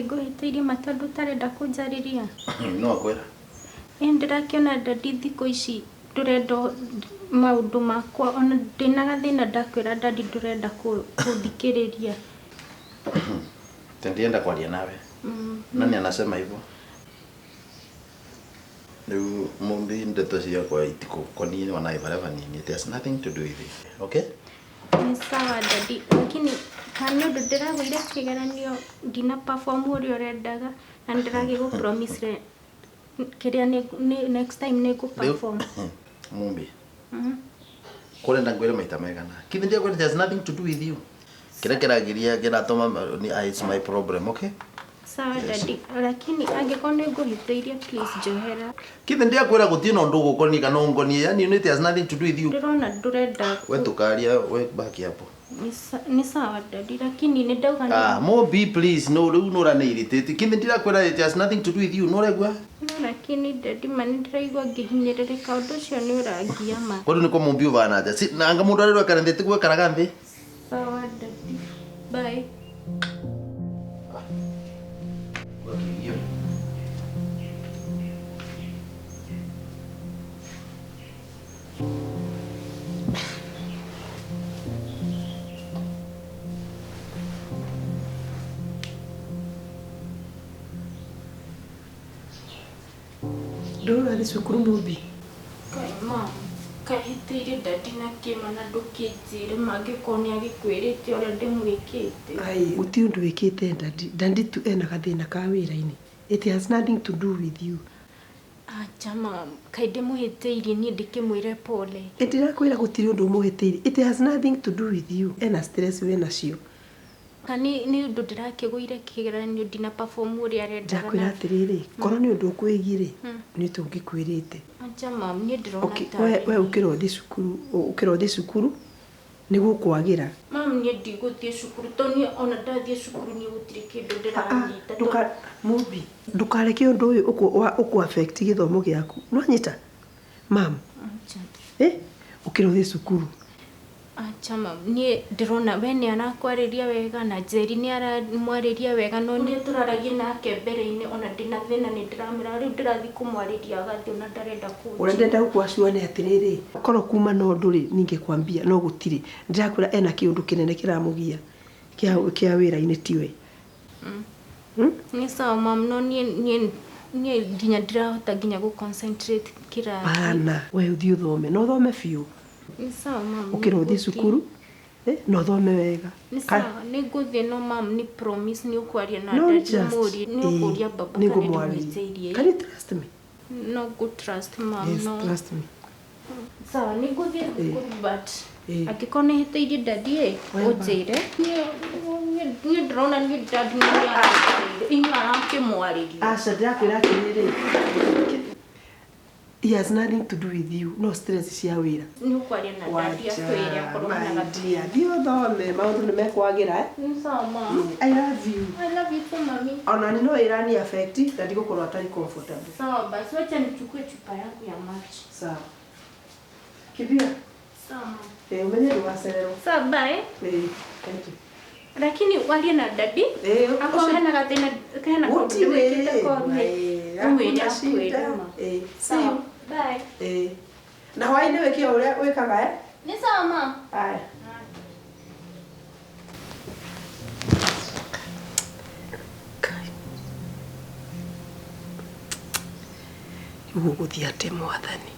Kaĩ ngũhĩtĩirie ma tondũ ũtarenda kũnjarĩria? No akwĩra. Ĩ ndĩrakĩona daddy thikũ ici ndũrenda maũndũ makwa ona ndĩna gathĩna ndakwĩra daddy ndũrenda kũthikĩrĩria. Ndienda kwaria nawe. Nani anasema hivyo? Rĩu Mumbi ndeto ciakwa itikũkoniĩ ona ĩbarĩa banini. It has nothing to do with it. Okay? Nĩ sawa daddy, lakini kana nĩ ũndũ ndĩragũire kĩgeranio ndina perform ũrĩa ũrendaga na nĩ promise kĩrĩa nĩ next time nĩ ngũ perform. Mumbi. Kũrenda ngwĩre maita megana. Kithi ndiakwĩra it has nothing to do with you. Kĩrĩa kĩragiria kĩratũma ni it's my problem, okay? Sawa daddy, lakini angĩkorwo nĩ ngũhĩtĩirie please njohera. Kithi ndiakwĩra gũtirĩ na ũndũ ũgũkoniĩ kana ũngoniĩ. Yani it has nothing to do with you. Ndĩrona ndũrenda We tukaria we baki hapo. Nĩ sawa daddy, lakini nĩ ndauga nĩ Ah, Mumbi please, no rĩu nĩ ũrani irritate. Kithi ndirakwĩra it has nothing to do with you. Nĩ ũraigua? No lakini daddy ma nĩ ndĩraigua ngĩhinyĩrĩrĩka ũndũ ũcio nĩ ũrangia ma. Kwani nĩko Mumbi ũbana atĩa? Si na anga mũndũ arĩrwo ekare nthĩ tiguo ekaraga nthĩ. Sawa daddy. Bye. Wakĩgio. Ndũrathiĩ cukuru Mumbi? Kaĩ ma, kaĩ hĩtĩirie daddy na kĩma na ndũkĩnjĩre mangĩkorwo nĩ agĩkwĩrĩte ũrĩa ndĩmwĩkĩte. Ai, gũtirĩ ũndũ wĩkĩte daddy. Daddy tu ena gathĩna ka wĩra-inĩ. It has nothing to do with you. Acha mam, kaĩ ndĩmũhĩtĩirie niĩ ndĩkĩmwĩre pole. Ndĩrakwĩra gũtirĩ ũndũ ũmũhĩtĩirie. It has nothing to do with you. Ena stress wĩ nacio. Ka nĩ ũndũ ndĩrakĩgũire kĩgeranio ndina perform ũrĩa arendaga. Ndakwĩra atĩrĩrĩ, korwo nĩ ũndũ ũkwĩgiĩ rĩ, nĩ tũngĩkwĩrĩte. Acha mam, niĩ ndĩrona Okay, tarĩ. we ũkĩra ũthiĩ cukuru, ũkĩra ũthiĩ cukuru nĩguo kwagĩra. Mam, niĩ ndigũthiĩ cukuru tondũ niĩ ona ndathiĩ cukuru niĩ gũtirĩ kĩndũ ndĩranyita. Ndũka Mumbi, ndũkareke ũndũ ũyũ ũkũ affect gĩthomo gĩaku. Nĩwanyita? Mam. Acha. Eh? Ũkĩra ũthiĩ cukuru. Acha mam, niĩ ndĩrona we nĩ arakwarĩria wega na Njeri nĩ aramwarĩria wega no niĩ tũraragia nake mbere-inĩ ona ndĩna thĩna nĩ ndĩramwĩra rĩu ndĩrathiĩ kũmwarĩria agathiĩ ona ndarenda Ũrĩa kũnjĩra. ndĩrenda gũkwacua nĩ atĩrĩrĩ, korwo kuma na ũndũ rĩ, ningĩkwambia no gũtirĩ. Ndĩrakwĩra ena kĩũndũ kĩnene kĩramũgia kĩa wĩra-inĩ tiwe. Nĩ sawa mam, no niĩ niĩ nginya ndirahota nginya gũ concentrate kĩrathi. Bana, we ũthiĩ ũthome, na ũthome biũ. Nĩ sawa mam. Ũkĩra ũthiĩ nĩngũthiĩ. cukuru, na ũthome wega. Nĩ sawa, nĩ ngũthiĩ no mam nĩ promise nĩ ũkwaria na No daddy just, ũmũrie, nĩ ũkũria baba nĩ kana ngũmwarĩria. ndĩmũhĩtĩirie. Can you trust me? No ngũ trust mam, Yes, no. trust me. Sawa, nĩ ngũthiĩ thukuru but Eh. angĩkorwo nĩ hĩtĩirie daddy ĩ, Wemba. ũnjĩre. Niĩ ndĩrona niĩ daddy nĩ arakĩmwarĩria, inyuĩ arakĩmwarĩria. Aca, ndĩrakwĩra atĩrĩrĩ, he has nothing to do with you, no stress cia wĩra. Nĩ ũkwaria na daddy akwĩre akorwo hena my dear, thiĩ ũthome, maũndũ nĩ mekwagĩra, eh? Nĩ sawa mam. I love you. I love you too mami. Ona nĩ no ĩrani affect na ndigũkorwo atarĩ comfortable. Sawa basi, wacha nichukue chupa yangu ya maji. Sawa. Kimbia. Sawa mam. Eh, umenye ndũgacererwo. Sawa bye. Eh, thank you. Lakini warie na daddy. Eh, Akorwo ũcio- hena gathĩna hena kaũndũ Gũtirĩ. wĩkĩte koru rĩ, Eh, ũmwĩre hakuna shida. akwĩre ma. Eh, see Sawa. you. Bye. Eh. Na hwaĩ-inĩ wĩke o ũrĩa wĩkaga, eh? Nĩ sawa mam. Aya. Kai. Rĩu gũgũthiĩ atĩa mwathani?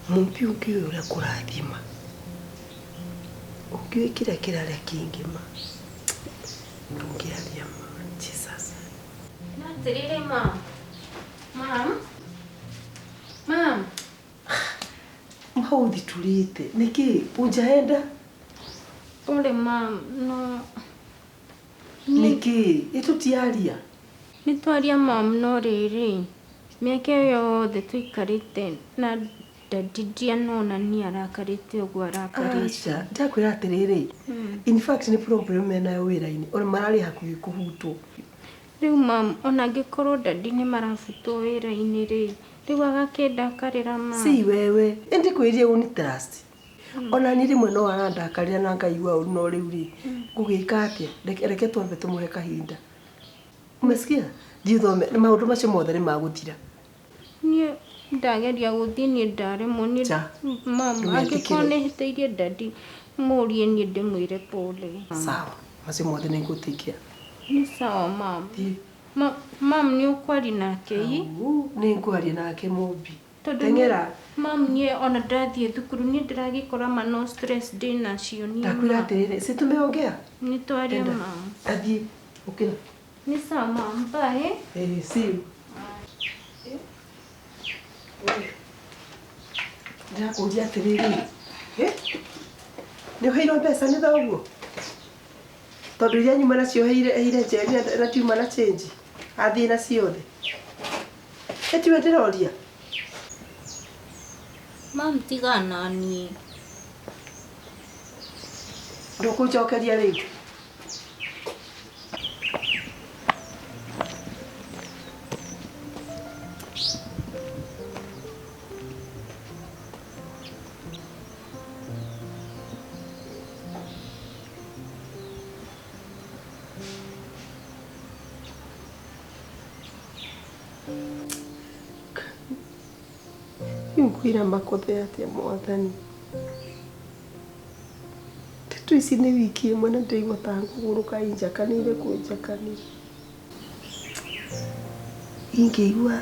Mumbi ũngĩũĩ ũrĩa kũrathima, ũngĩũĩ kĩrĩa kĩrarĩa kĩingĩ ma, ndũngĩaria ma. Jesus. Na atĩrĩrĩ mam. Mam. Mam. Maũthi tũrĩte nĩkĩ unjaenda Pole mam, no nĩkĩ ĩtũtiaria nĩ twaria mam no rĩrĩ mĩaka ĩyo yothe tũikarĩte na daddy ndianona niĩ arakarĩte ũguo arakarĩte. Aca, ndakwĩra atĩrĩrĩ, in fact nĩ problem menayo wĩra-inĩ ona mararĩ hakuhĩ kũhutwo. Rĩu mam, ona angĩkorwo daddy nĩ marabutwo wĩra-inĩ rĩ, rĩu agakĩndakarĩra mam. Si wewe, ĩndĩ kwĩrie uni trust. Ona niĩ rĩmwe no arandakarĩra na ngaigua ũru no rĩu rĩ ngũgĩka atĩa? Reke twambe tũmũhe kahinda. Umesikia? Thiĩ ũthome maũndũ macio mothe nĩ magũthira. Niĩ ndageria gũthiĩ niĩ ndaremwo niĩ Cha. Mam, Ndũgetĩkĩre. angĩkorwo nĩ hĩtĩirie daddy mũrie niĩ ndĩmwĩre pole. Sawa. Macio mothe nĩ ngũtikia. Nĩ sawa mam. Thiĩ. Mam nĩ ũkwaria nake ĩ? Nĩ ngwaria nake Mũmbi. Tondũ Teng'era. Mam niĩ ona ndathiĩ thukuru niĩ ndĩragĩkora ma no stress ndĩnacio niĩ. Ndakwĩra Ma. atĩrĩrĩ, si tumeongea? Nĩ twaria Enda. mam. Athiĩ. Ũkĩra. Nĩ sawa mam, bye. Eh, see you. Ndĩrakũria atĩrĩrĩ, eh? Nĩ ũheirwo mbeca nĩ thoguo? Tondũ iria nyuma nacio heire heire Njeri na tiuma na change. Athiĩ na ciothe. Ĩ tiwe ndĩroria? Mam tiga naniĩ. Ndũkũnjokeria rĩu. Rĩu ngwĩra makothe atĩa mwathani? Ndeto ici nĩ wiki ĩmwe na ndĩraigua ta ngũgũrũka injakanĩire kũnjakanĩra. Ingĩigua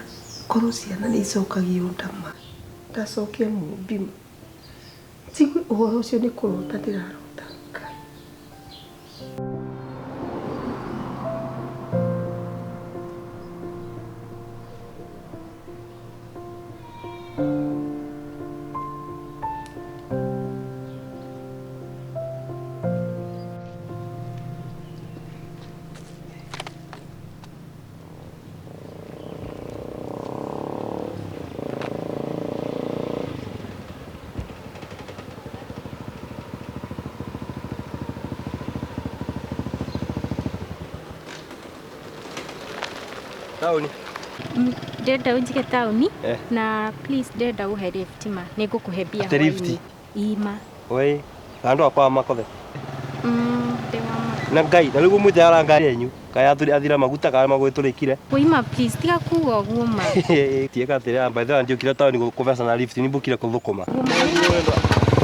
korwo ciana nĩ icokagio ndama, ndacokia Mũmbi ma. Njigue ũhoro ũcio nĩ kũrota ndĩrarota. Ngai. Taũni. Ndĩrenda ũnjige taũni Eh. na please ndĩrenda ũhe lift ma nĩ ngũkũhe mbia Atĩ lift? hwaĩ-inĩ. Ĩ ma. Oi, andu akwa makothe. Ndĩ wa ma. Na Ngai, na rĩu mwĩte ara ngari yenyu. Kaya athira maguta kana magwĩtũrĩkire. Wĩ ma please tiga kuga ũguo ma. Tieka atĩrĩ, by the way ndiũkire taũni kũbeca na lift, nimbũkire kũthũkũma.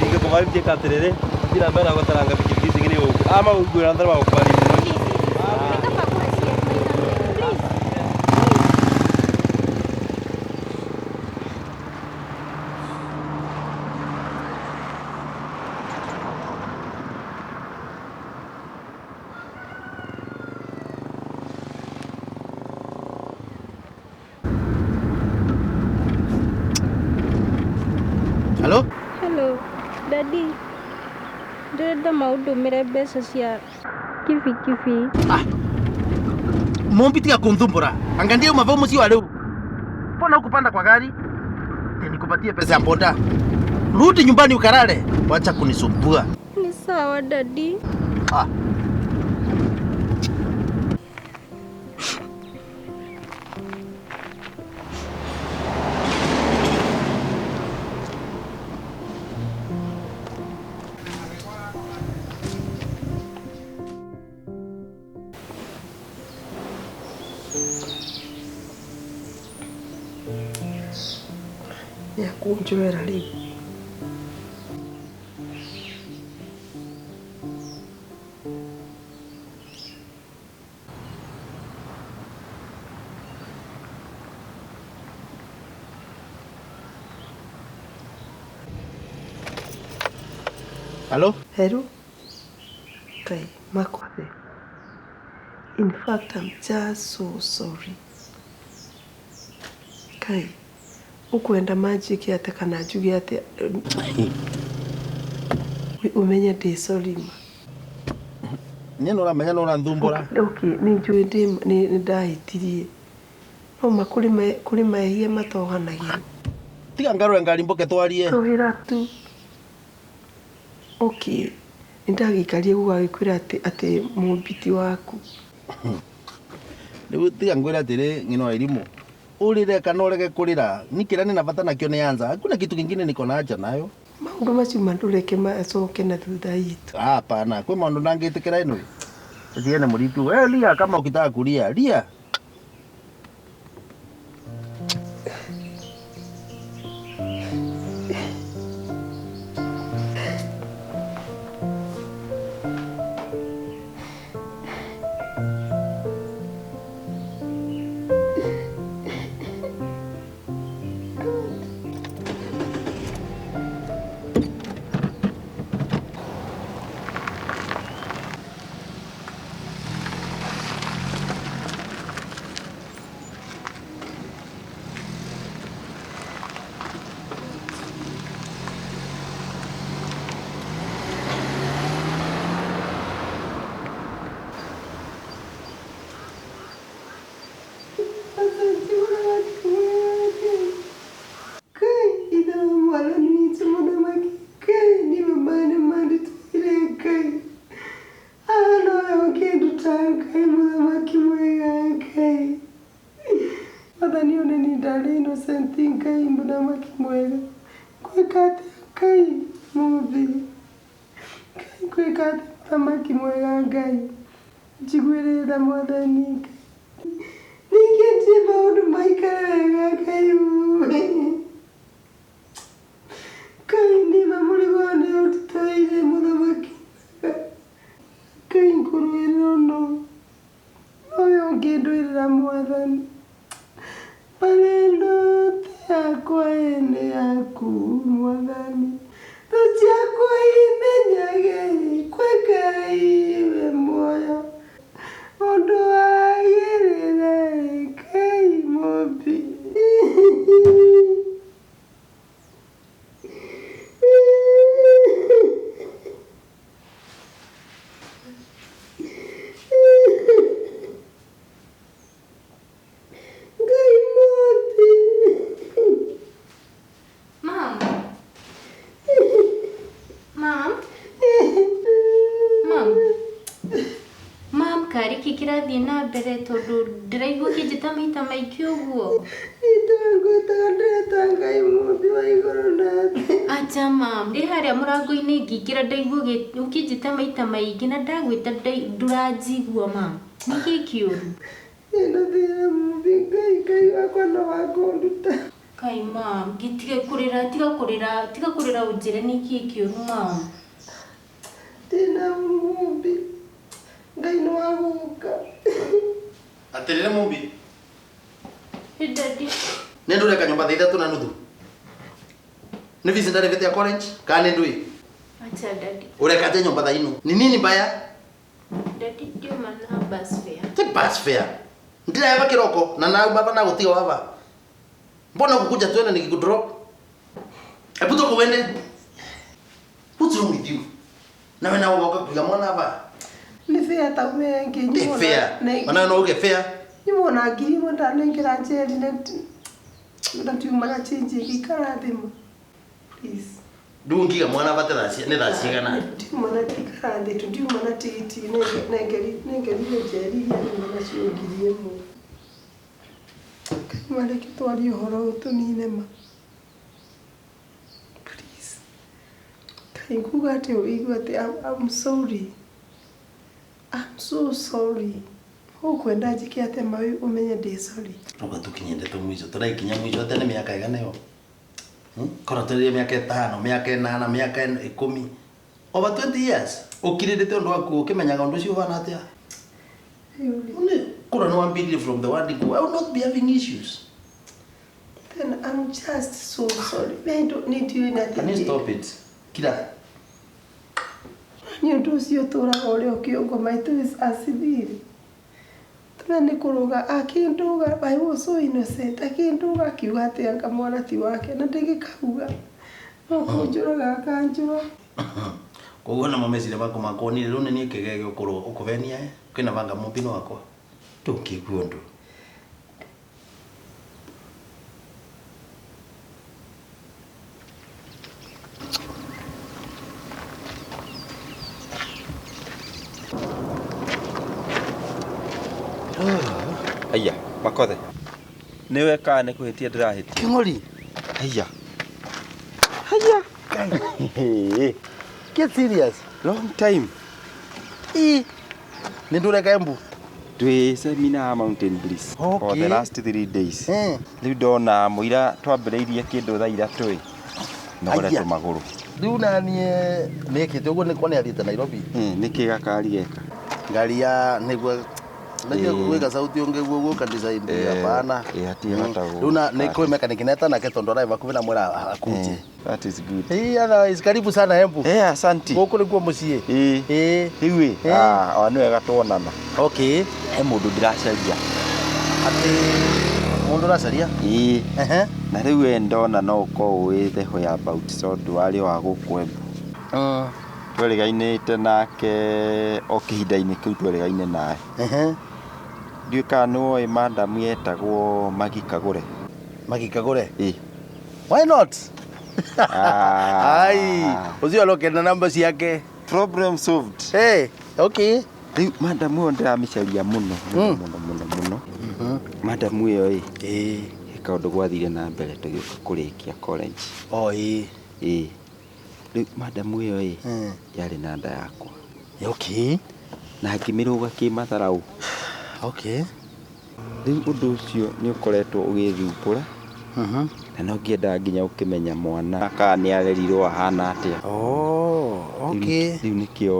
Ingĩkũba lift ĩka atĩrĩrĩ, thira mbere na gũtaranga bikibiki cigĩrĩ ũguo. Ama ũguo na thara gũkũba lift. Nĩ kaba kũhe ciana maita merĩ, please. Hello? Hello, daddy. Ndĩrenda maũndũmĩre mbeca cia kibikibi. Mumbi tiga kunthumbura. Angalia umavaa msio wa leo. Mbona hukupanda kwa gari? Ndio nikupatie pesa ya boda. Rudi nyumbani ukalale. Wacha kunisumbua. Ni sawa daddy. Ah. Nĩ akũnjoera rĩu. Hello? Hello? Ngai, makothe. In fact, I'm just so sorry. Ngai, ũkwenda manjĩke atĩa kana njuge atĩa? Ũmenye ndĩ sorry ma. Niĩ nĩ ũramenya nĩ ũranthumbũra. Okay, nĩ njũĩ nĩ ndahĩtirie. No ma kũrĩ mehia matohanagĩrwo. Tiga ngarũre ngari mboke twarie. Tũhĩra tu. Okay, nĩ ndagĩikarie gũgagĩkwĩra atĩ Mũmbi ti waku. Rĩu tiga ngwĩre atĩrĩ ng'ino wa irimũ. Ũrĩre kana ũrege kũrĩra. Ni kĩrĩa nĩna bata nakĩo nĩ answer. Hakuna kitu kingine niko na haja nayo. Maũndũ macio mandũreke macoke na thutha itũ. Hapana, kwi maundu ndangitikira ino. Tiene muritu. Eh, lia kama ukitaka kulia, lia. Mom. Mom. Mom. Mom, karĩ kĩ kĩrathiĩ na mbere tondũ ndĩraigua ũkĩnjĩta maita maingĩ ũguo. Ngwĩtaga ndĩreta Ngai mũmbi wa igũrũ na thĩ. Acha mam, ndĩ harĩa mũrango-inĩ ngĩingĩra ndaigua ũkĩnjĩta maita maingĩ na ndagwĩta ndũranjigua mam. Nĩkĩ kĩũru? Ĩno thĩna mũmbi Ngai Ngai wakwa no wakũnduta. Kai mam, gĩtige kũrĩra, tiga kũrĩra, tiga kũrĩra ũnjĩre nĩkĩ kĩũru mam. Ndĩna mũmbi Ngai nĩ wa gũka. Atirire mumbi. Hey, daddy. Nĩ ndũreka nyũmba thaa ithatũ na nuthu. Nĩ fees ndarĩbĩte ya college kana nĩ ndũĩ? Acha daddy. Ũreka atĩa nyũmba thaa ino? Ni nini mbaya? Daddy ndiuma na bus fare. Ti bus fare. Ndĩrahema kĩroko na nauma ba nagũtiga waba. Mbona kukuja tuende nikikudrop? Hebu toka uende. What's wrong with you? Nawe nawe woka kuiga mwana ba. Nĩ fair ta ume Ti ngĩ fair. Ona no uge fair. Nyimona ngiri ĩmwe ndanengera Njeri na ndiuma na change ĩgĩikara thĩ ma. Please. Ndungiga mwana bate thaa nĩ thaa cigana? Ndiuma na ikara thĩ tu ndiuma na tigiti nengerire Njeri iria nyuma nacio ngiri ĩmwe. Ngai mareke twarie ũhoro ũyũ tũnine ma. Please. Ngai nguga atĩ ũigue atĩ I'm sorry. I'm so sorry. Ũkwenda njĩke atĩa ma ũmenye ndĩ sorry. Roka tukinye ndeto mwico turaikinya mwico atĩa nĩ mĩaka ĩgana ĩyo? Korwo tũrĩ mĩaka ĩtano, mĩaka ĩnana, mĩaka ikũmi. Over 20 years ũkirĩrĩte ũndũ waku ũkĩmenyaga ũndũ ũcio ũhana atĩa? Rĩu rĩ, Korwo nĩ wambĩrĩirie from the word go, I will not be having issues. Then I'm just so sorry. I don't need you in Can you stop it? Kira. Nĩ ũndũ ũcio ũtũraga ũrĩa ũkĩongo maitũ acibiri. Tũna nĩ kũrũga akĩndũga I was so innocent akĩndũga akiuga atĩ anga mwana ti wake na ndĩgĩkauga no kũnjũraga akanjũra. Koguo namo meciria maku makonire rĩu nĩ niĩ kĩgege ũkũrwo ũkũvenia ĩ kwĩna banga mũmbino wakwa ndũngĩigua ũndũ. Haiya, makothe. Nĩwe kana nĩ kũhĩtia ndĩrahĩtia? Kĩng'ori. Haiya. Haiya. Get serious. Long time. Ii. Nĩ ndũreka Embu? Twĩ seminar Mountain Bliss Okay. for the last 3 days. Eh. Rĩu ndona mũira twambĩrĩirie kĩndũ thaa 3 ĩ. Nogoretwo Aya. magũrũ. Rĩu naniĩ nĩkĩte ũguo nĩ nĩ athiĩte Nairobi. Eh, nĩkĩ gakari geka? Ngari ya nĩguo najua Eh. gwĩka sauti ũngĩ guo guoka design Eh, hapana. eh, hatirĩ bata Rĩu na nĩ kwĩ mechanic neta nake tondũ arĩ hakuhĩ na mwĩra akuje. Eh, that is good. Eh, otherwise karibu sana Embu. Eh, asanti. Gũkũ nĩkuo mũciĩ. Eh. Eh. Rĩu ĩ, Eh. ah, o nĩ wega tuonana. Okay. He mũndũ ndĩracaria. Atĩ mũndũ ũracaria? Ĩĩ. Ehe. Na rĩu we ndona no ũkorwo ũĩ the whereabout tondũ warĩ wa gũkũ Embu. Twerĩgainĩte nake o kĩhinda-inĩ kĩu twerĩgaine naye. Ehe. Ndiũĩ kana nĩ woĩ madam yetagwo Magi Kagũre. Magi Kagũre? Ĩĩ. Why not? Ah. Ai, ũcio arokena namba ciake. Problem solved. Hey, okay. Rĩu madam ĩyo ndĩramĩcaria mũno mũno mũno mũno mũno. Madam ĩyo ĩ. Ĩĩ. He kaũndũ gwathire na mbere tũgĩũka kũrĩkia college. Oh, ĩĩ. Ĩĩ. Rĩu madam ĩyo ĩ yarĩ na nda yakwa. Okay. Na ngĩmĩrũga kĩmatharaũ. Okay. Rĩu ũndũ ũcio nĩ ũkoretwo ũgĩthumbũra. Na no ngĩendaga nginya ũkĩmenya mwana kana nĩ arerirwo ahana atĩa. Oh, okay. Rĩu nĩkĩo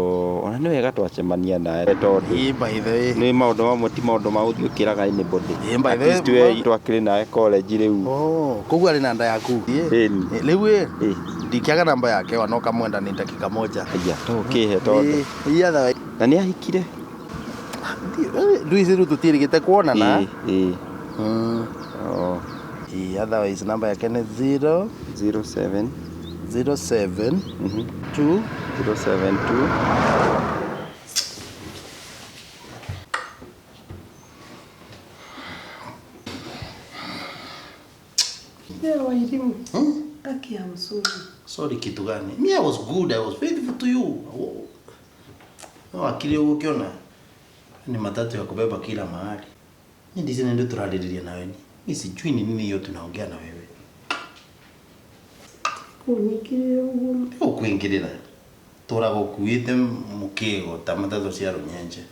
ona nĩ wega twacemania nawe tondũ Ĩĩ, by the way. nĩ maũndũ mamwe ti maũndũ ma gũthiĩ ũkĩraga anybody. Ĩĩ, by At the way, least we twakĩrĩ nawe college rĩu. Oh, koguo arĩ na nda yaku. Ĩni. Rĩu ĩ ndikĩaga namba yake wana ũkamwenda ni dakika moja. Aya, to ũkĩhe tondũ. Ĩĩ, otherwise. Na nĩ ahikire? Ndũ ici rĩu tũtiĩrĩgĩte kuonana. Ĩĩ, ĩĩ. Oh. Ĩĩ, otherwise namba yake nĩ 0 07 07 2 072 Yeah, Wairimu. Aki, I'm sorry. Sorry kitu gani? Me, I was good. I was faithful to you. No, akili ũgũkĩona ni matatu ya kubeba kila mahali. Ni ndizi ndio turarĩrĩria nawe ni. Mimi sijui ni nini hiyo tunaongea na wewe. Kũnyingĩrĩra ũguo. Ũkwingĩrĩra. Tũraga ũkuĩte mũkĩgo ta matatũ cia rũnyenje.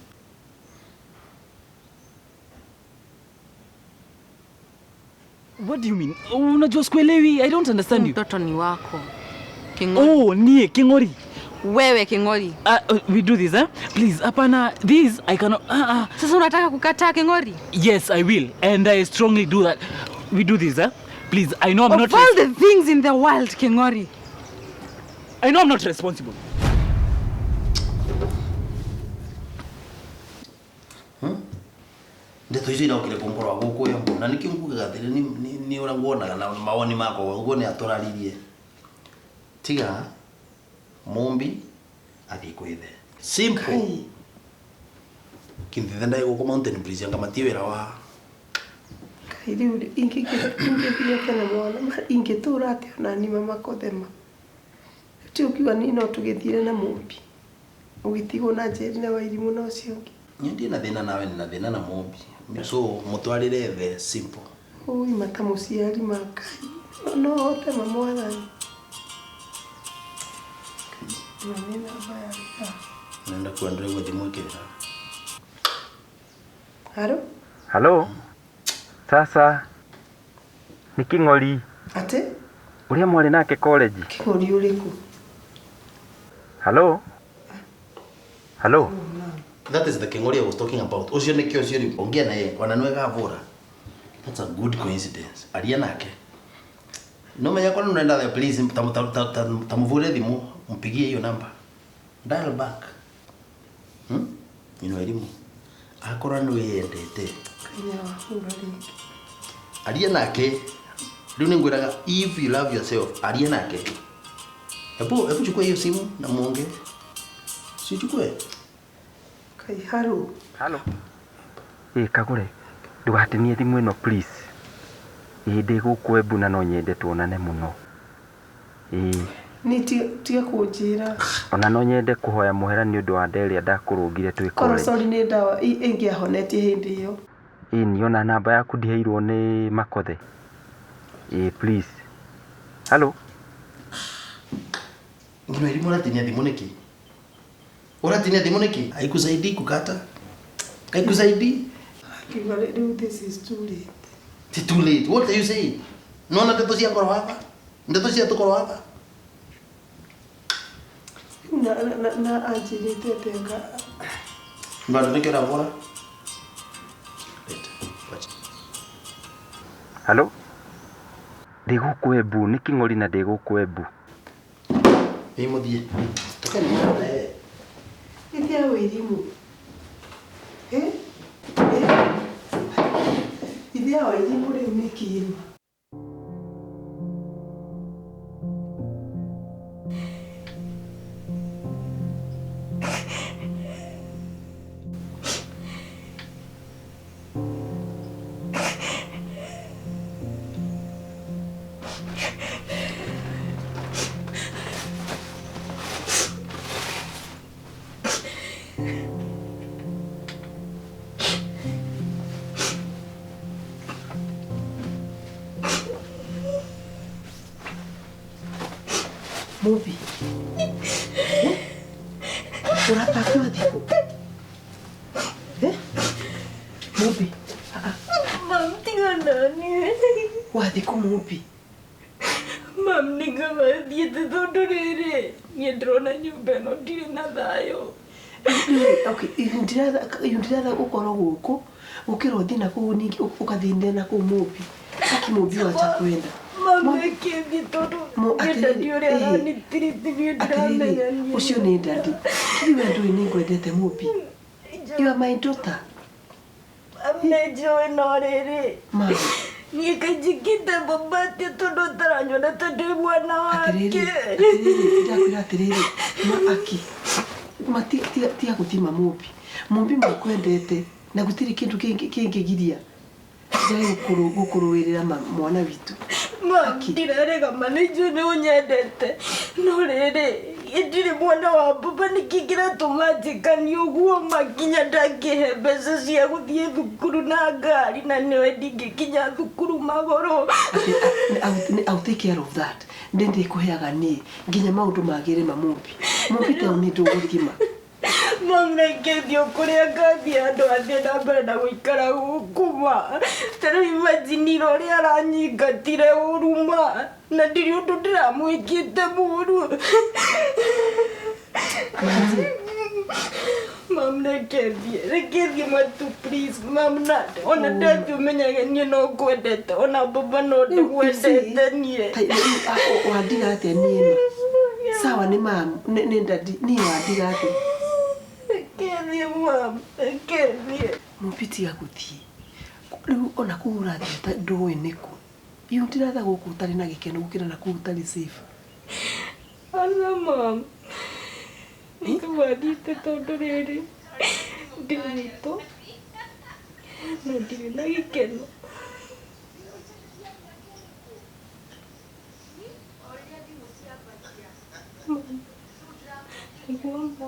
What do you mean? Unajua sikuelewi. I don't understand you. Mtoto ni wako. King'ori. Oh, nie King'ori. Wewe King'ori. We do this, eh? Please, hapana. This I cannot. Sasa unataka kukataa King'ori? Yes, I will. And I strongly do that. We do this, eh? Please, I know I'm Of not all the things in the world, King'ori. I know I'm not responsible. Ndeto icio iraukire kũngorwa gũkũ Embu na nĩkĩo ngugaga atĩrĩ nĩ ũrĩa nguonaga na mawoni makwa ũguo nĩ atũraririe. Tiga Mumbi athiĩ kwĩ ithe. Simple. Kinthithe ndaĩ gũkũ Mountain Breeze anga matie wĩra wa Kai rĩu ingĩthiĩ atĩa na mwana? Ingĩtũra atĩa ona niĩ mama kothema? Ti ũkiuga niĩ no tũgĩthire na Mũmbi. Ũgĩtigwo na Njeri na Wairimũ na ũcio ũngĩ. Niĩ ndirĩ na thĩna nawe nĩ na thĩna na Mumbi. So mũtwarĩre the simple. Ui mata mũciari ma Ngai. No hote ma mwathani. Ĩno nĩ namba ya wĩra. Nenda kuendelea gwa thimũ ĩkĩrĩra. Haro? Halo? Sasa nĩ King'ori Atĩ? ũrĩa mwarĩ nake college. King'ori ũrĩkũ? Halo? Halo? That is the King'ori I was talking about. Ũcio nĩkĩo ũcio rĩu ongea naye ona nĩwe gavũra. That's a good coincidence. Aria nake. No menya kwa nĩ ũrenda please tamũvũre thimũ mpigie hiyo namba. Dial back. Ino elimu. Akorwo nĩ wĩyendete. Kanya wahũra rĩngĩ. Aria nake. Rĩu nĩ ngwĩraga if you love yourself, aria nake. Hebu chukua hiyo simu na muongee. Si uchukue. Kai haro. Halo? Ĩ Kagũre, ndũgatinie thimũ ĩno please. Ĩ ndĩ gũkũ Embu na no nyende tuonane mũno. Ĩ Nĩ tiga kũnjĩra. ona no nyende kũhoya mũhera nĩ ũndũ wa nda ĩrĩa ndakũrũngire twĩ Korwo college. sorry nĩ ndawa ĩngĩahonetie hĩndĩ ĩyo. Ĩ ni ona namba yaku ndiheirwo nĩ Makothe. Ĩ please. Halo? Ngino elimu uratinia thimu niki? Uratinia thimu niki? Haikusaidii kukata. Haikusaidii. Akiuga rĩu this is too late. Ti too late. What are you saying? Nona ndeto cia ngoro hapa. Ndeto cia tukoro hapa. Na na na anjirĩte atĩa Bado nĩkĩo ũravũra? Leta. Wacha. Halo? Ndĩ gũkũ Embu, nĩ Kĩng'ori na ndĩ gũkũ Embu. Ĩ mũthiĩ. Tũkeni na yeye. Ithe ya wĩrimũ. Eh? Eh? Ithe ya wĩrimũ rĩu nĩ kĩma. Mubi. Ũrapakiwa thikũ? Eh? Mubi. Mam, tiga nani. Wathiĩ kũ Mubi? Mam, nĩngamathiĩte tondũ rĩrĩ niĩ ndĩrona nyũmba ĩno ndirĩ na thayũ. Okay, ndiratha gũkorwo gũkũ gũkĩra ũthiĩ na kũu ningĩ ũkathĩnĩre na kũu Mubi. Aki Mubi wacha kwenda. Mam, reke thiĩ tondũ niĩ daddy ũrĩa aranitirithi niĩ ndiramenya Atĩrĩrĩ, ũcio nĩ daddy. Hihi we ndũĩ nĩ ngwendete Mubi? You are my daughter. Nĩnjũĩ no rĩrĩ Mama. niĩ kainjĩkĩte baba atĩa tondũ ũtaranyona ta ndĩ mwana wake. Atĩrĩrĩ, atĩrĩrĩ, ndakwĩra atĩrĩrĩ, ma aki ma tiga gũthima Mubi. Mubi makwendete na gũtirĩ kĩndũ kĩngĩgiria njage gũkũrũĩrĩra mwana witũ. Mam, ndirarega ma nĩnjũĩ nĩ ũnyendete no rĩrĩ ndirĩ mwana wa baba nĩkĩ kĩratũma njĩkanie ũguo ma nginya ndangĩhe mbeca cia gũthiĩ thukuru na ngari na nĩwe ndingĩkinya thukuru magũrũ. I'll take care of that. Nĩ ndĩkũheaga niĩ nginya maũndũ magĩre ma Mubi. Mubi ta nĩ ndũgũthima. Mam, reke thiĩ kũrĩa ngathiĩ andũ athiĩ na mbere na gũikara gũkũ ma. Ta rĩu imagine ira ũrĩa aranyingatire ũru ma na ndirĩ ũndũ ndĩramwĩkĩte mũru. Mam, reke thiĩ matu please mam, na ona ndathiĩ ũmenyage niĩ no ngwendete ona baba no ndĩmwendete niĩ. Wandiga atĩa niĩ ma? Sawa nĩ mam, nĩ daddy, niĩ wandiga atĩa? Reke thiĩ mam, reke thiĩ. Mubi tiga gũthiĩ. Rĩu ona kũu ũrathiĩ ndũĩ nĩkũ. Iũ ndiratha gũkũ ũtarĩ na gĩkeno gũkĩra na kũu ũtarĩ safe. Aca mam, nĩkũmathiĩte tondũ rĩrĩ ndĩ gwitũ no ndirĩ na gĩkeno. Mam, nĩguo ma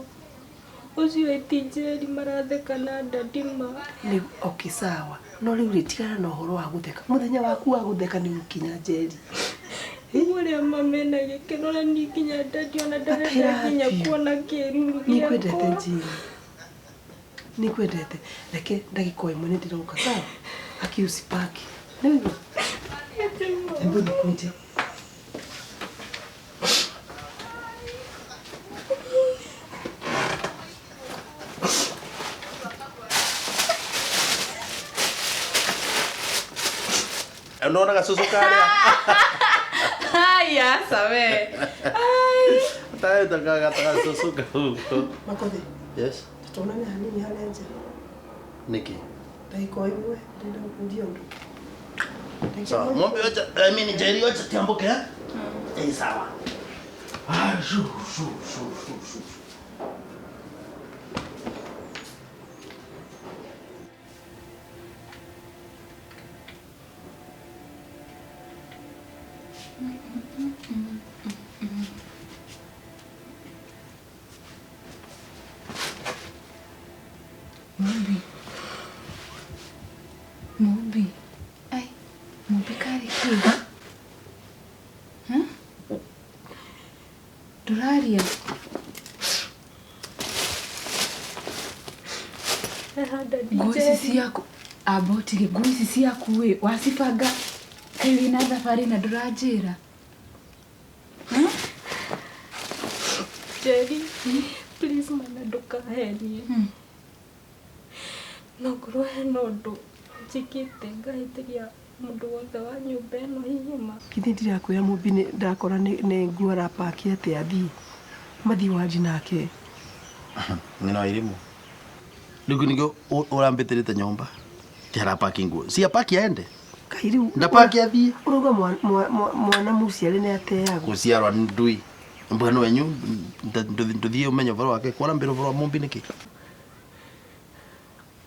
ũcio eti Njeri maratheka na daddy ma. Rĩu okay sawa no rĩu rĩ tigana na ũhoro wa gũtheka. Mũthenya waku wa gũtheka nĩ ũgũkinya Njeri. Ũrĩa mama mena gĩkeno na niĩ nginya daddy ona ndarenda nginya kuona kĩruru Nĩngwendete gĩakwa. Njeri. Nĩngwendete. Reke ndagĩka o ĩmwe nĩndĩroka sawa? Aki usipaki. Nĩwaigua? Hebu nikuje. Unaona gasusu karĩa? Haya, sawe. Ai. Tayo gasusu kau. Makothi. Yes. Tuonane hanini harĩa nja. Nĩkĩ? Ndagĩka o ĩmwe ndĩrenda gũkũria ũndũ. Sawa, mwombe wacha, I mean Njeri wacha tiambuke eh? Eh, sawa. Ah, shu shu shu shu shu. Mubi. Mubi. Ai, Mubi karĩ kĩ? Ndũrarĩ Ũraria? Nguo ici ciaku amba ũtige nguo ici ciaku ĩ wacibanga kaĩ wĩna thabarĩ na ndũranjĩra. Njeri, please mana ndũkahenie. No ngorwo hena ũndũ njĩkĩte ngahĩtĩria mũndũ wothe wa nyũmba ĩno hihi ma. Githĩ ndirakwĩra Mũmbi nĩ ndakora nĩ nguo arapaki atĩ athiĩ mathiĩ wandi nake. Nyina wa irimũ. Rĩu nĩkĩo ũrambĩtĩrĩte nyũmba. Ti arapaki nguo. Si apaki aende. Kai rĩu Ndapaki athiĩ. Ũrauga mwana mũciare nĩ ateagwo. Gũciarwa nĩ ndui. Mbwenu wenyu ndũthiĩ ũmenye ũhoro wake. Kwara mbere ũhoro wa Mũmbi nĩkĩ?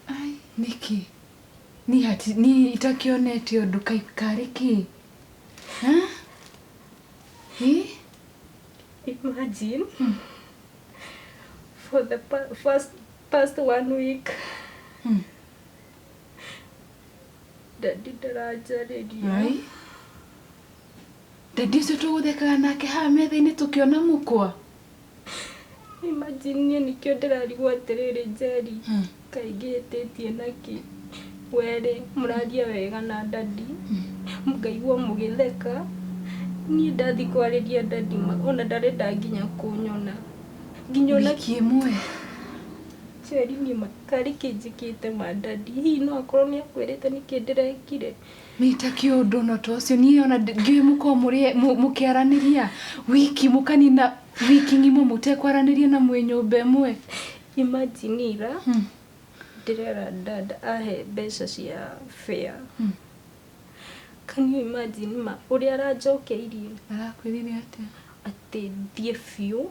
Ai, nĩkĩ? Niĩ hati niĩ itakĩonete ũndũ kaĩ karĩ kĩ? Ha? Ĩ? Imagine for the first past one week Daddy ndaranjarĩria. Ai. Daddy ũcio tũgũthekaga nake haha metha-inĩ tũkĩona mũkwa. Imagine niĩ nĩkĩo ndĩrarigwo atĩrĩrĩ Njeri, kaĩ ngĩhĩtĩtie nakĩ? Werĩ mũraria wega na daddy, mũkaigua mũgĩtheka, niĩ ndathiĩ kwarĩria daddy ona ndarenda nginya kũnyona. Nginya ona Wiki ĩmwe. Njeri niĩ ma karĩ kĩ njĩkĩte ma daddy? Hihi no akorwo nĩ akwĩrĩte nĩkĩ ndĩrekire? Niĩ itakĩũĩ ũndũ ona ta ũcio niĩ ona ndiũĩ mũkoragwo mũkĩaranĩria wiki mũkanina wiki ng'ima mũtekwaranĩria na mwĩ nyũmba ĩmwe. Imagine ira ndĩrera dad ahe mbeca cia fare. Can you imagine ma ũrĩa aranjokeirie? Arakwĩrire atĩa? Atĩ thiĩ biũ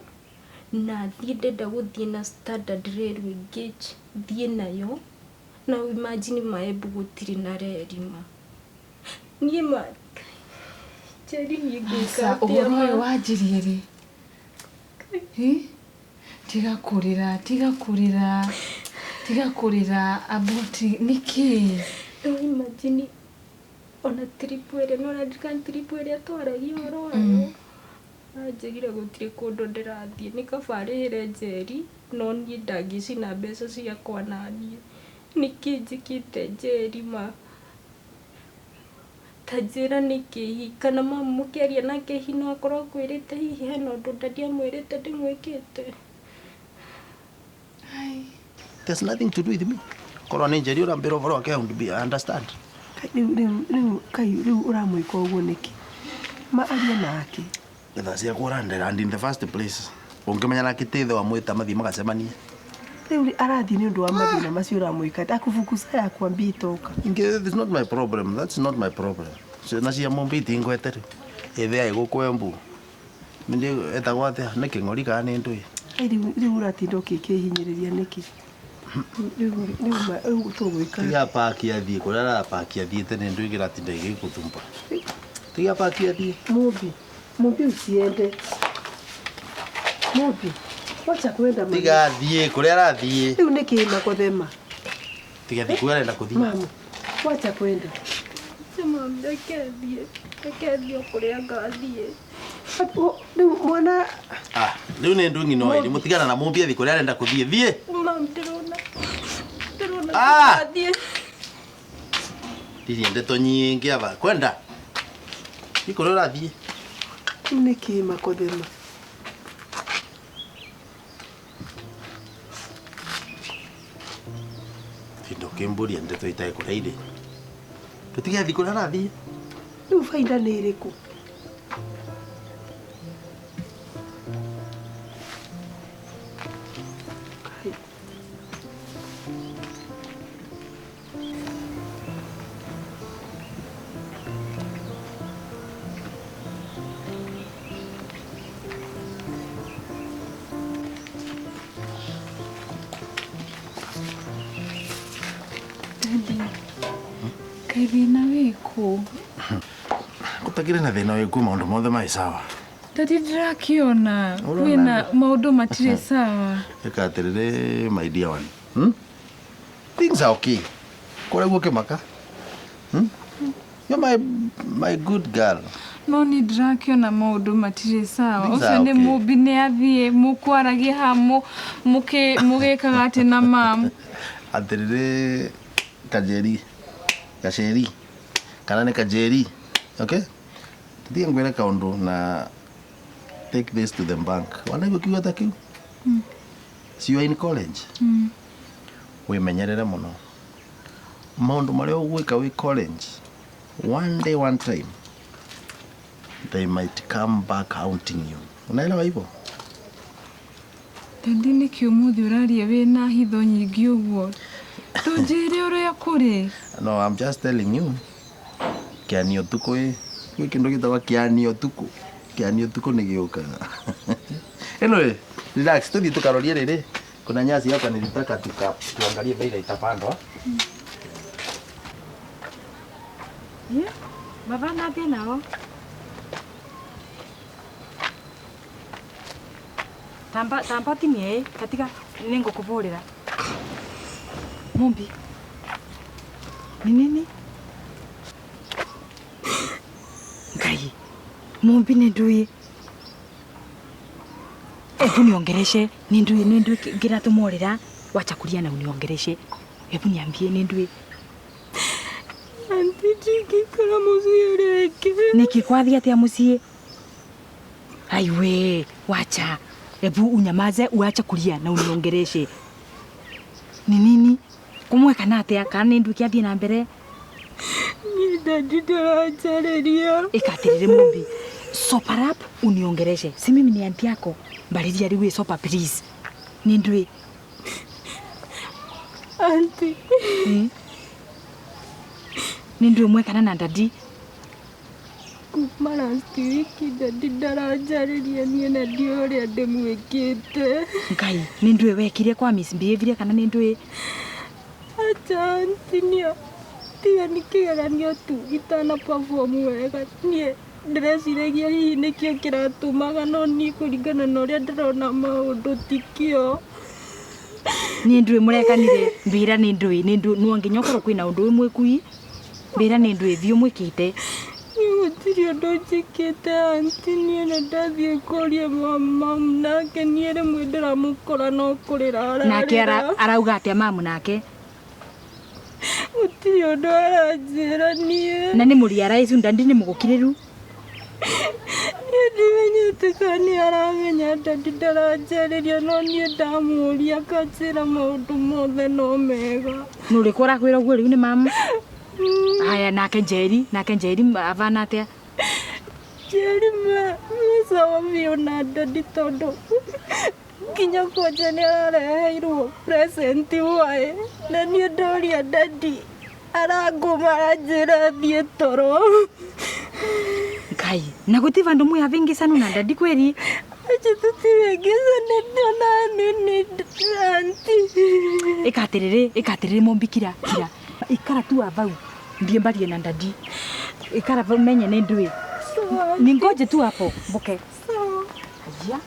na thiĩ ndenda gũthiĩ na Standard Railway Gauge thiĩ nayo na imagine ma Embu gũtirĩ na reri ma. Niĩ ma Njeri niĩ ngwĩka Aca atĩa ũhoro ma? ũyũ wanjirie rĩ? Ĩ? Tiga kũrĩra, tiga kũrĩra, tiga kũrĩra aboti nĩkĩ? No imagine ona trip ĩrĩa nĩ ũraririkana trip ĩrĩa twaragia ũhoro wayo? Anjĩrire gũtirĩ kũndũ ndĩrathiĩ nĩ kaba arĩhĩre Njeri no niĩ ndangĩcina mbeca ciakwa naniĩ. Nĩkĩ njĩkĩte Njeri ma? Ta njĩra nĩkĩ hihi kana mamu mũkĩaria nake hihi no akorwo akwĩrĩte hihi hena ũndũ daddy amwĩrĩte ndĩmwĩkĩte? Ai. There's nothing to do with me. Korwo nĩ Njeri ũrambĩra ũhoro wake I would be I understand. Kai rĩu rĩu rĩu kai rĩu ũramwĩka ũguo nĩkĩ? Ma arie nake. Thaa ciakwa ũrandera and in the first place ũngĩmenya nake ti ithe wa mwĩta mathiĩ magacemanie. Rĩu arathiĩ nĩ ũndũ wa mathĩna macio ũramwĩka. Akufukuza yakwambia itoka. Inge, it's not my problem. That's not my problem. Ciana cia Mũmbi itingwete rĩ. Ĩthe agĩgũkũ Embu. Nĩ etagwo atĩa? Nĩ kĩng'ori kana nĩ ndũĩ? Ai rĩu rĩu ũratinda ũkĩkĩhinyĩrĩria nĩkĩ? Rĩu rĩu rĩu tũgwĩka. Tiga paki athiĩ kũrĩa arapaki athiĩte nĩ ndũĩ kĩratinda gĩgĩgũthumbũra. Tiga paki athiĩ. Mũmbi, Mũmbi usiende. Mũmbi, wacha kwenda mami. Tiga athiĩ kũrĩa arathiĩ. Rĩu nĩkĩ makothema? Tiga athiĩ kũrĩa arenda kũthiĩ. Mamu, wacha kwenda. Mami reke thiĩ, reke thiĩ o kũrĩa ngathiĩ. Rĩu mwana Ah, rĩu nĩ ndũĩ ng'ino ĩrĩ mũtigana na Mũmbi athiĩ kũrĩa arenda kũthiĩ. Thiĩ. Mami ndĩrona ndĩrona Ah! ngathiĩ. Ndirie ndeto nyingĩ aba. Kwenda. Thiĩ kũrĩa ũrathiĩ. Rĩu nĩkĩ makothema? Tinda ũkĩmbũria ndeto itarĩ kũrĩa irĩ. Tũtige athiĩ kũrĩa arathiĩ. Rĩu baida nĩ ĩrĩkũ? Kai. Daddy. Kaĩ thĩna wĩkũ? Gũtakĩrĩ na thĩna wĩkũ maũndũ mothe marĩ sawa. Daddy ndĩrakĩona Ũrona kwĩna andũ. maũndũ matirĩ sawa. Ĩka atĩrĩrĩ my dear one. Hmm? Things are okay. Kũrĩa guo kĩmaka. Hmm? You're my good girl. No niĩ ndĩrakĩona maũndũ matirĩ sawa. Things Ũcio are nĩ okay. mũmbi nĩ athiĩ mũkwaragia haha mũgĩkaga atĩ na mam. Atĩrĩrĩ Kajeri, Gaceri, kana nĩ Kajeri, okay? Tũthiĩ ngwĩre kaũndũ na take this to the bank. Wanaigua kiugo ta kĩu? So you are in college. Wĩmenyerere mũno. Maũndũ marĩa ũgwĩka wĩ college, one day one time, they might come back haunting you. Unaelewa hivyo? Daddy nĩkĩ ũmũthĩ ũraria wĩna hitho nyingĩ ũguo? Tũnjĩre ũrĩa kũrĩ. No, I'm just telling you. Kĩanio tukũ ĩ. Gwĩ kĩndũ gĩtagwo kĩanio tukũ. Kĩanio tukũ nĩ gĩũkaga. Anyway, relax, tũthiĩ tũkarorie rĩrĩ. Kuna nyasi hapa nilitaka tuangalie vile itapandwa. Baba nathiĩ nao. Tamba tamba tinie katika nĩngũkũbũrĩra. Mumbi. Ni nini? Ngai. Mumbi nĩ ndũĩ. Hebu niongereshe nĩ ndũĩ nĩ ndũĩ ngĩratũmorĩra wacha kulia na uniongereshe. Hebu niambie nĩ ndũĩ. Auntie ndingĩikara mũciĩ rĩngĩ. Nĩkĩ kwathiĩ atĩa mũciĩ? Aiwe, wacha. Hebu unyamaze uache kulia na uniongereshe. Ni nini? Kumweka na atia kana nĩ ndũĩ kĩathiĩ na mbere? Niĩ daddy ndaranjarĩria. Ĩkatirĩrĩ Mumbi. Sober up uniongereshe. Si mimi ni auntie yako. Mbarĩria rĩu ĩ sober please. Nĩ ndũĩ. Auntie. Nĩ ndũĩ mwekana na daddy. Kuma last week daddy ndaranjarĩria niĩ na ndiũĩ ũrĩa ndĩmwĩkĩte. Ngai, nĩ ndũĩ wekire kwa misbehavior kana nĩ ndũĩ? Acha auntie niĩ tiga nĩ kĩgeranio tu itana perform wega niĩ ndĩreciragia hihi nĩkĩo kĩratũmaga no niĩ kũringana na ũrĩa ndĩrona maũndũ tikĩo. Nĩ ndũĩ mũrekanire mbĩra nĩ ndũĩ nĩ ndũĩ no nginya ũkorwo kwĩna ũndũ wĩ mwĩkui mbĩra nĩ ndũĩ biũ mwĩkĩte. Niĩ gũtirĩ ũndũ njĩkĩte auntie niĩ na ndathiĩ kũria mamu nake niĩ rĩmwe ndĩramũkora no kũrĩra Nake ararĩra. arauga atĩa mamu nake? Gũtirĩ ũndũ aranjĩra niĩ. Na nĩ mũriaraicu ndandi nĩ mũgũkirĩru? Niĩ ndimenyete kana nĩ aramenya daddy ndaranjarĩria no niĩ ndamũria akanjĩra maũndũ mothe no mega. Nũ ũrĩkũ ũrakwĩra ũguo rĩu nĩ mamu? Haya nake Njeri, nake Njeri avana atĩa? Njeri me sawa biũ na daddy tondũ nginya kwanja nĩ arareheirwo present waĩ na niĩ ndoria daddy arangũma aranjĩra thiĩ toro. Ngai, na gũtirĩ vandũ mwĩ avingisanu na daddy kweri? Acha tũtivingicanĩte ona nini auntie. Ĩka atĩrĩrĩ, ĩka atĩrĩrĩ Mumbi kira, kira. Ikara tu vau ndie mbarie na daddy. Ikara vau menye nĩ ndũĩ. Ningoje tu hapo mboke. Sawa. Aya.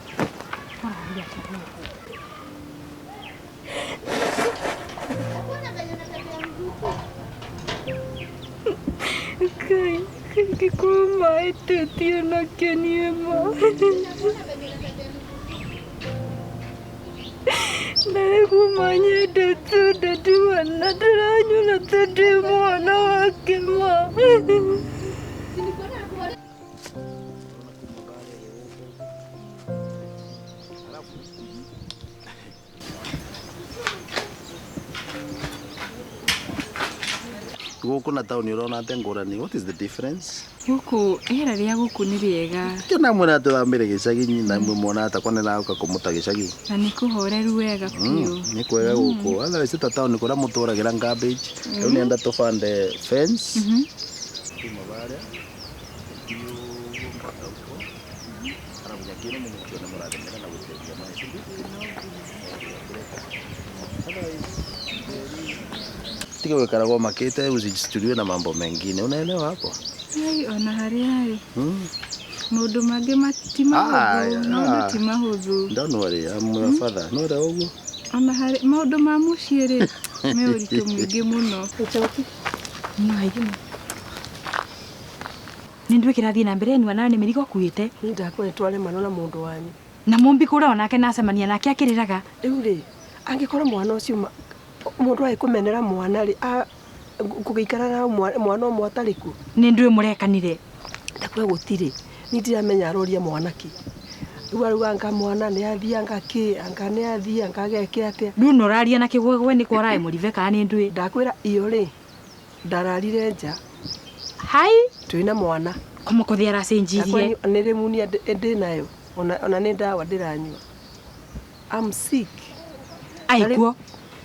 Ngai, ngĩkorwo maĩtĩtie nakĩo niĩ ma. Na rĩu kuma nyendete daddy ma na ndĩranyona ta ndĩ mwana wake ma. Gũkũ na taũni ũrona atĩa ngũrani? What is the difference? Gũkũ rĩera rĩa gũkũ nĩ rĩega. Kĩo namwĩra tũthamĩre gĩcagi na mwona takwa nĩ raũka kũmũta gĩcagi. Na nĩ kũhoreru wega biũ. Nĩ kwega gũkũ. Otherwise ta taũni kũrĩa mũtũragĩra garbage. Rĩu nĩenda tũbande fence. Kuma barĩa ũguo mpaka huko. Arabu nyaki ĩno mũgũkĩona mũrathemera na gũitĩrĩria maĩ, si ndio? Tiga gũikaragwo makĩte usijistuliwe na mambo mengine. Unaelewa hapo? Ai, ona harĩa ĩ maũndũ mangĩ ti mahũthũ, maũndũ ti mahũthũ. Don't worry, I'm your father. No ũrĩa ũguo. Ona harĩ maũndũ ma mũciĩ rĩ me ũritũ mũingĩ mũno. Nĩ ndwĩ kĩrathiĩ na mbere ni nayo nĩ mĩrigo akuĩte. Niĩ ndakwĩra nĩtwaremana na mũndũ wanyu. Na Mumbi kũrĩa onake nacemania nake akĩrĩraga. Rĩu rĩ, angĩkorwo mwana ũcio mũndũ agĩkũmenera mwana rĩ, kũgĩikara na mwana ũmwe atarĩ kuo. Nĩ ndwĩ mũrekanire. Ndakwĩra gũtirĩ. Niĩ ndiramenya aroria mwana kĩ. Rĩu arauga anga mwana nĩ athiĩ anga kĩ, anga nĩ athiĩ anga ageke atĩa. Rĩu no ũraria na kĩgwegwe nĩ kwa ũraĩ mũribe kana nĩ ndwĩ. Ndakwĩra iyo rĩ, ndararire nja. Hai. Twĩna mwana. Kũmũkũthĩ aracenjirie. Nĩ rĩmunia ndĩnayo. Ona nĩ ndawa ndĩranyua. I'm sick. Aikuo.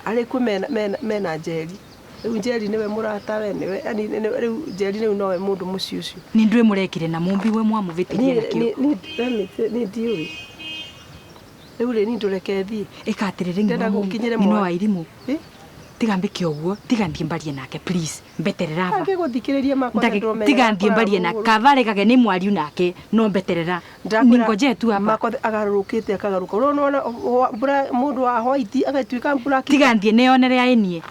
Arĩ kuo mena Njeri. Rĩu Njeri nĩwe mũratawe, nĩwe yani rĩu Njeri rĩu nowe mũndũ mũciĩ ũcio. Nĩ ndwĩ mũrekire na Mumbi we mwamũvĩtirie na kĩo. Niĩ ndiũĩ. Rĩu rĩ, niĩ ndũreke thiĩ. Ĩka atĩrĩrĩ Ndĩrenda gũkinyĩre ng'ino mwana. wa irimũ. Tiga mbĩke ũguo, tiga thiĩ mbarie nake please. Mbeterera aba. Angĩgũthikĩrĩria makwa nĩndĩromenya Tiga thiĩ mbarie nake. Kaba aregage nĩ mwariu nake no mbeterera. Ningoje tu hapa. Makwa agarũrũkĩte akagarũka. Ũrona mũndũ wa white agatuĩka black. Tiga thiĩ nĩyonere aĩnie.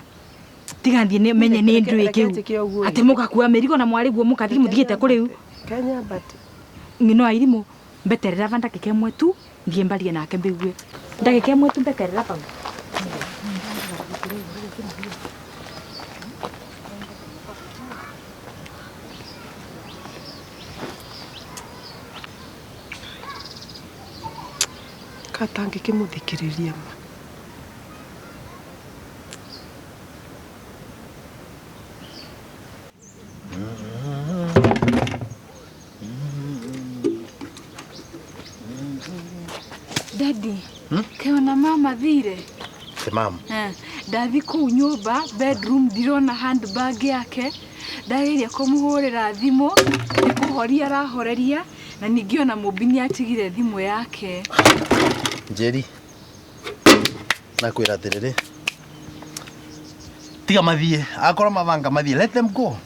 Tiga thiĩ nĩ menye nĩ ndwĩ kĩu. Atĩ mũgakua mĩrigo na mwarĩ guo mũkathiĩ mũthiĩte kũ rĩu. Kenya but ng'ino wa irimũ mbeterera ba ndagĩka ĩmwe tu thiĩ mbarie nake mbĩgue. Ndagĩka ĩmwe tu mbeterera bau. Katangĩkĩmũthikĩrĩria ma. Daddy, keona mama thire. Te mama. Ndathi kũu nyũmba bedroom ndirona handbag yake. Ndageria kũmũhũrĩra thimũ, nĩ kũhoria arahoreria na ningĩ ona Mumbi nĩ atigire thimũ yake. Njeri, nakwĩra atĩrĩrĩ, tiga mathiĩ, akorwo mabanga mathiĩ, let them go.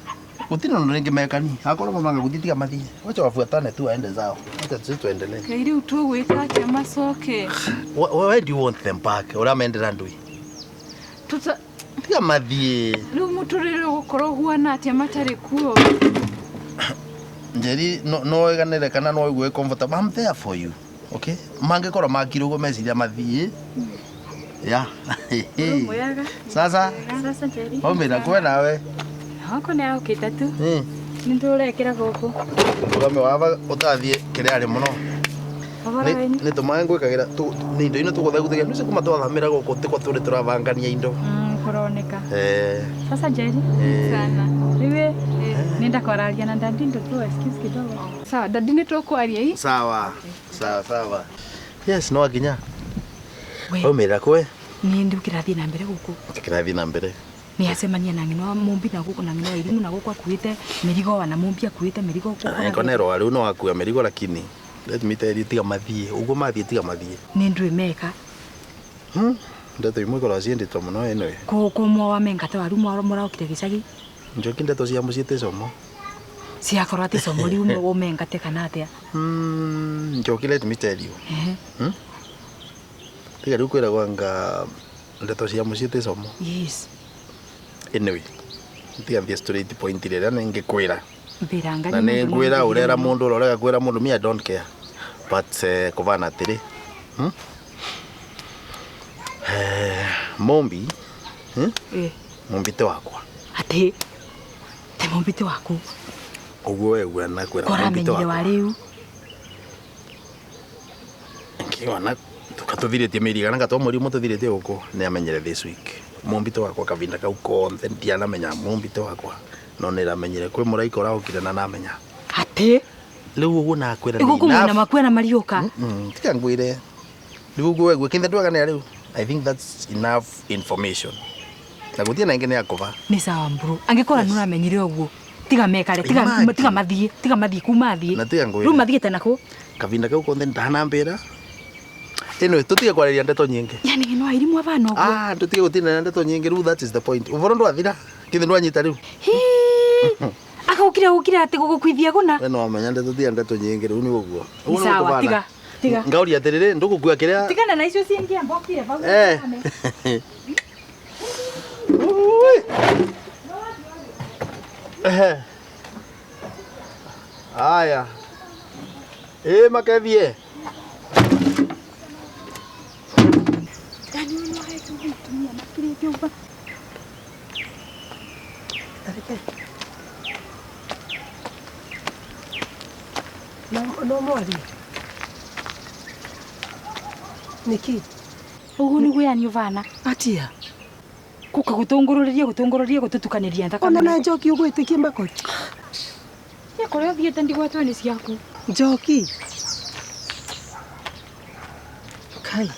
Gũtirĩ ũndũ rĩngĩ mekani, akorwo mabanga gũthiĩ tiga mathiĩ. Wacha wafuatane tu waende zao. Wacha sisi tuendelee. Kaĩ rĩu tũgwĩka atĩa macoke? Why do you want them back? Ũramendera ndũĩ? Tuta Tiga mathiĩ. Rĩu mũtũrĩre ũgũkorwo ũhuana atĩa matarĩ kuo? Njeri, no wĩganĩre kana no ũigue comfortable. I'm there for you. Okay? Mangĩkorwo makire ũguo meciria mathiĩ. Yeah. Sasa. Sasa Njeri. Waumĩra kwe nawe. Hako nĩ aũkĩte tu. Nĩ ndũrekĩra gũkũ. Ũgame waba ũtathiĩ kĩrĩa arĩ mũno. Nĩ tũmaĩ ngwĩkagĩra nĩ indo ino tũgũtheguthagia nĩcio kuma twathamĩra gũkũ tĩkwa tũrĩ tũrabangania indo. Kũroneka. Sasa Njeri. Sana. Rĩu nĩ ndakwararia na dadi ndo tu excuse kidogo. Sawa, dadi nĩ tũkwaria i? Sawa. Sawa sawa. Yes, no nginya. Waumĩra kwe? Nĩ ndĩ kĩrathiĩ na mbere gũkũ. Kĩrathiĩ na mbere. Nĩ acemania na ng'ino wa Mumbi na gũkũ na ng'ino wa irimũ na gũkũ akuĩte mĩrigo wa na Mumbi akuĩte mĩrigo gũkũ. Nĩkonero rĩu no akua mĩrigo lakini let me tell you tiga mathiĩ. Ũguo mathiĩ tiga mathiĩ. Nĩ ndwĩ meka. Ndeto imwe ikoragwo ciendetwo mũno anyway. Kũ mwa wa mengata waru mũraokire gĩcagi. Njoki ndeto cia mũciĩ ti como. Ciakorwo atĩ como rĩu ũmengate kana atĩa? Njoki let me tell you. Tiga rĩu kwĩragwo anga ndeto cia mũciĩ ti como. Yes. Anyway, tiga thiĩ straight point rĩrĩa nĩngĩkwĩra. Mbĩranga Na nĩ ngwĩra ũrera mũndũ ũrorega kwĩra mũndũ me I don't care. But kũbana atĩrĩ. Mumbi. Mumbi te wakwa. Atĩ te Mumbi te waku. Ũguo wegua na kwĩra Mumbi te Kũramenyire wakwa. wa rĩu. Nkiona tukatũthirĩtie mĩeri igana gatwa mweri ũmwe tũthirĩtie gũkũ nĩ amenyere this week. Mumbi te wakwa kavinda kau konthe ndianamenya Mumbi te wakwa. No nĩramenyire kwĩ mũraika ũraũkire na namenya. Atĩ rĩu ũguo nakwĩra nĩ Ĩgũkũ mwena enough. makuo na mariũka. Tiga ngwĩre. Rĩu ũguo wegue kĩnthe ndwaganĩra rĩu. I think that's enough information. Na gũtirĩ na ĩngĩ nĩ akũba. Nĩ sawa mburu. Angĩkorwo nĩ ũramenyire ũguo tiga mekare tiga Imagine. tiga mathiĩ tiga mathiĩ kuma thiĩ. Na tiga ngwĩre. Rĩu mathiĩte nakũ? Kavinda kau konthe ndanambĩra. Anyway, tũtige kwarĩria ndeto nyingĩ. Yani ng'ino wa irimũ abana ũguo. Ah, tũtige gũtinda ndeto nyingĩ rĩu that is the point. Ũboro ndwathira. Kĩndũ ndwanyita rĩu. Akaũkire ũkire atĩ gũgũkuithia gũna. We no wamenya ndeto tiga ndeto nyingĩ rĩu nĩ ũguo. Ũguo nĩguo Sawa, kũbana. tiga tiga. Ngauria atĩrĩrĩ ndũgũkua kĩrĩa. Tigana na icio ciĩngia mbokire bau. Ui. Haya. Ĩ makethie. Yani no hete mutumia makirite uba. Tareke. No mwarie. Niki? Ugu niguo yani uvana. Atia. Kuka gutungururiria gutungururiria gututukaniria nthakame. Ona na njoki ugwitikia makori. Ya kuria uthiite ndigwatwo ni ciaku. Njoki. Kai.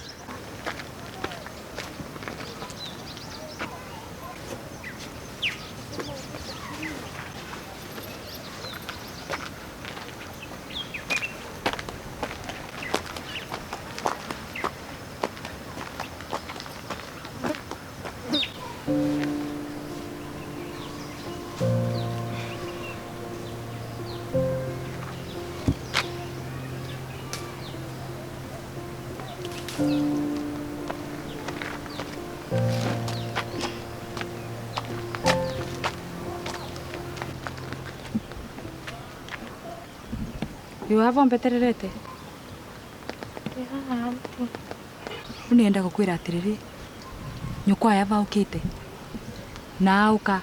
Wava mbetererete unienda gukwira atiriri nyukwa yava ukite na auka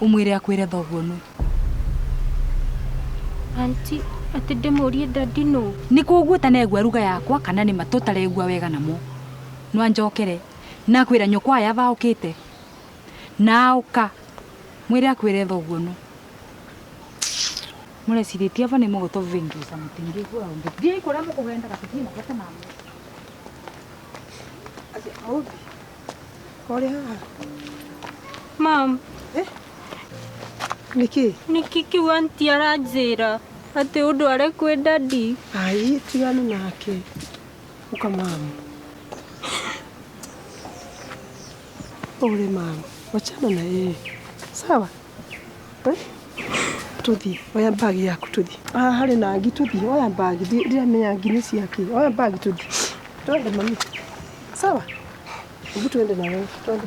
umwire akwire thoguo nu. Auntie ati ndimurie dadi no ni kuguo tanegua ruga yakwa kana ni matutaregua wega namo no anjokere na kwira nyukwa yava ukite na auka mwire akwire thoguo nu. Murecirĩtie ava nĩ mũgũtũvĩngĩca mũtingĩigua ũndũ. Thiĩi kũrĩa mũkũgendaga tũtirĩ na bata namo. Atia Mũmbi. Ũrĩ haha? Mam. Eh? Nĩkĩ? Nĩkĩ kĩu auntie aranjĩra atĩ ũndware kwĩ dadi? Ai, tigana nake. Ũka mamu. Pole mama. Wachana na yeye. Sawa? Eh? Tuthi, oya bagi yaku tuthi. Ah, harĩ na ngi tuthi, oya bagi, ndiramenya ngi nĩ ciake. Oya bagi tuthi. Twende mami. Sawa? Hebu tuende na wewe, twende.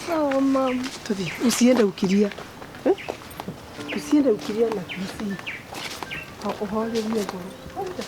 Sawa mama. Tuthi, usiende ukilia. Eh? Usiende ukilia na kusi. Uhorerie ngoro. Twende.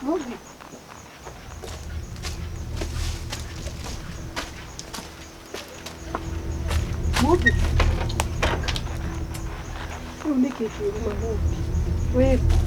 Mũmbi. Mũmbi. Rĩu nĩkĩ kĩruma Mũmbi? Wĩkũ?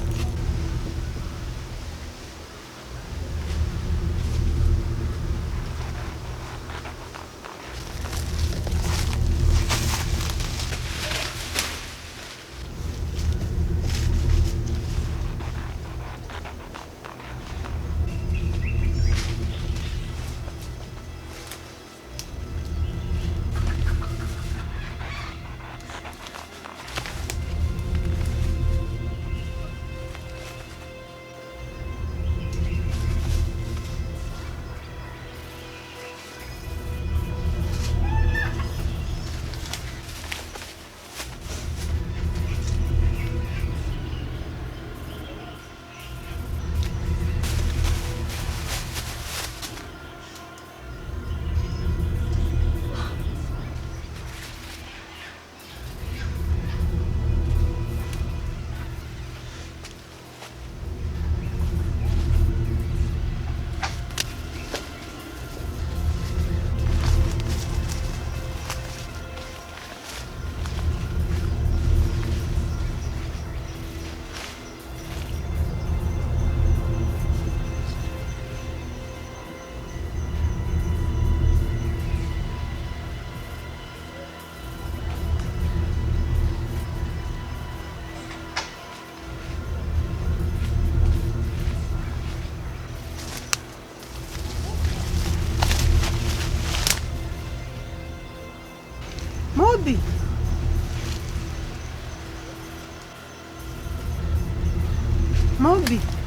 Mombi.